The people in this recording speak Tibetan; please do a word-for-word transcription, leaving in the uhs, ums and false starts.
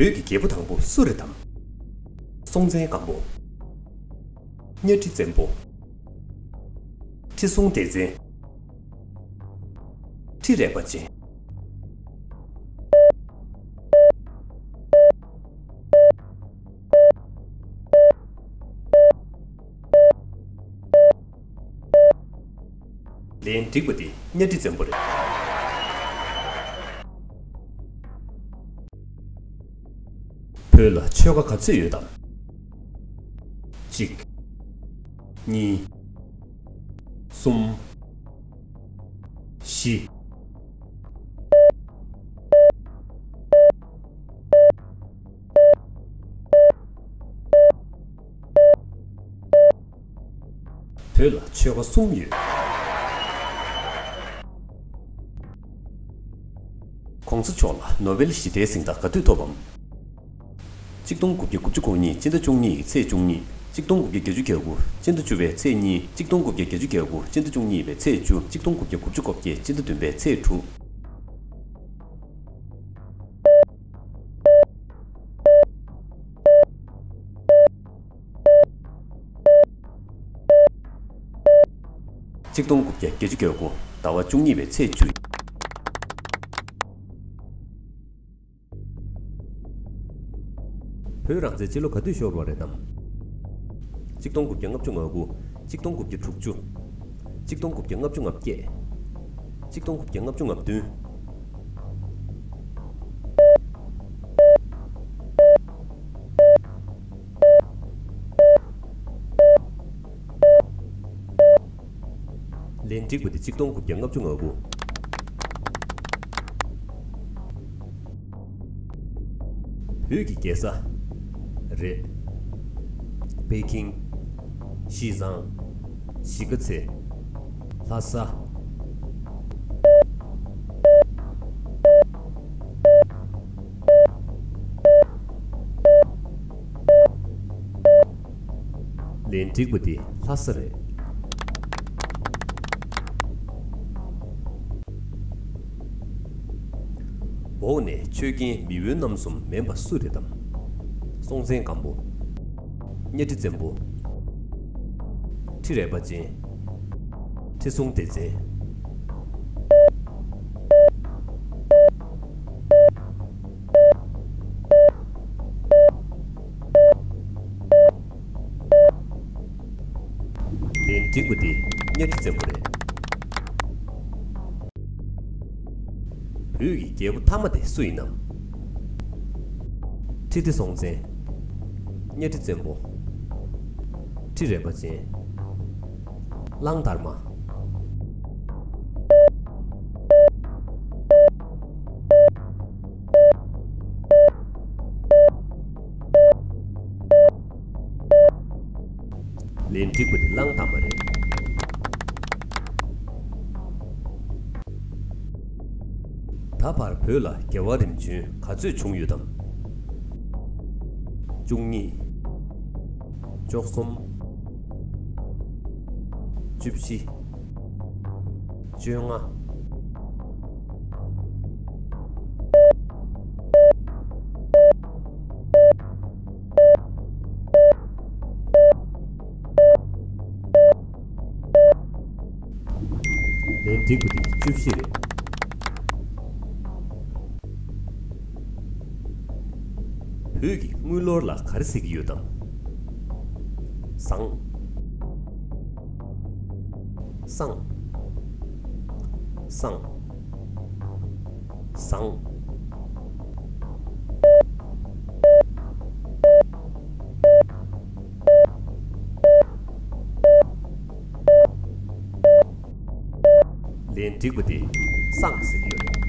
བོད་ཀྱི་རྒྱལ་པོ་དང་པོ་སུ་རེད་དམ། སྲོང་བཙན་སྒམ་པོ། གཉའ་ཁྲི་བཙན་པོ། ཁྲི་སྲོང་ལྡེ་བཙན། ཁྲི་རལ་པ་ཅན། ལན། འགྲིག་པ་འདི་གཉའ་ཁྲི་བཙན་པོ་རེད། བོད་ལ་ཆོལ་ཁ་ག་ཚོད་ཡོད་དམ། གཅིག་གཉིས། གསུམ། བཞི། བོད་ལ་ཆོལ་ཁ་གསུམ་ཡོད། ༸གོང་ས་མཆོག་ལ་ནོ་བེལ་ཞི་བདེའི་གཟེངས་རྟགས་ག་དུས་ཐོབ་བམ། ཆིག་སྟོང་དགུ་བརྒྱ་དགུ་བཅུ་གོ་གཉིས་སྤྱི་ཟླ་བཅུ་གཉིས་ཀྱི་ཚེས་བཅུ་གཉིས། ཆིག་སྟོང་དགུ་བརྒྱ་བརྒྱད་ཅུ་གྱ་དགུ་སྤྱི་ཟླ་བཅུ་པའི་ཚེས་གཉིས། ཆིག་སྟོང་དགུ་བརྒྱ་བརྒྱད་ཅུ་གྱ་དགུ་སྤྱི་ཟླ་བཅུ་གཉིས་པའི་ཚེས་བཅུ། ཆིག་སྟོང་དགུ་བརྒྱ་དགུ་བཅུ་གོ་བརྒྱད་སྤྱི་ཟླ་བདུན་པའི་ཚེས་དྲུག། ཆིག་སྟོང་དགུ་བརྒྱ་བརྒྱད་ཅུ་གྱ་དགུ་ཟླ་བ་བཅུ་གཉིས་པའི་ཚེས་བཅུ། བོད་རང་བཙན་སྤྱི་ལོ་ག་དུས་ཤོར་བ་རེད་དམ། ཆིག་སྟོང་དགུ་བརྒྱ་ལྔ་བཅུ་ང་དགུ། ཆིག་སྟོང་དགུ་བརྒྱ་དྲུག་ཅུ། ཆིག་སྟོང་དགུ་བརྒྱ་ལྔ་བཅུ་ང་བརྒྱད། ཆིག་སྟོང་དགུ་བརྒྱ་ལྔ་བཅུ་ང་བདུན། ལན། འགྲིག་པ་འདི་ཆིག་སྟོང་དགུ་བརྒྱ་ལྔ་བཅུ་ང་དགུ། བོད་ཀྱི་རྒྱལ་ས་རེད། པེ་ཀིང་། ཞི་ཙང་། གཞིས་ཀ་རྩེ། ལྷ་ས། ལན། འགྲིག་པ་འདི་ལྷ་ས་རེད། འོག་ནས་ཆོས་རྒྱལ་མེས་དབོན་རྣམ་གསུམ་མིན་པ་སུ་རེད་དམ། སྲོང་བཙན་སྒམ་པོ། གཉའ་ཁྲི་བཙན་པོ། ཁྲི་རལ་པ་ཅན། ཁྲི་སྲོང་ལྡེ་བཙན། ལན། འགྲིག་པ་འདི་གཉའ་ཁྲི་བཙན་པོ་རེད། བོད་ཀྱི་རྒྱལ་པོ་མཐའ་མ་དེ་སུ་ཡིན་ནམ། ཁྲི་ལྡེ་སྲོང་བཙན། གཉའ་ཁྲི་བཙན་པོ། ཁྲི་རལ་པ་ཅན། གླང་དར་མ། ལན། འགྲིག་པ་འདི་གླང་དར་མ་རེད། ད་བར་བོད་ལ་རྒྱལ་བ་རིམ་བྱོན་ག་ཚོད་བྱུང་ཡོད་དམ། བཅུ་གཉིས། བཅུ་གསུམ། བཅུ་བཞི། བཅོ་ལྔ། ལན། འགྲིག་པ་འདི་བཅུ་བཞི་རེད། བོད་ཀྱི་དངུལ་ལོར་ལ་ག་རེ་ཟེར་གྱི་ཡོད་དམ། ཟངས། སྲང་། སྲང་། ཟངས། ལན། འགྲིག་པ་དེ་སྲང་ཟེར་གྱི་ཡོད་རེད།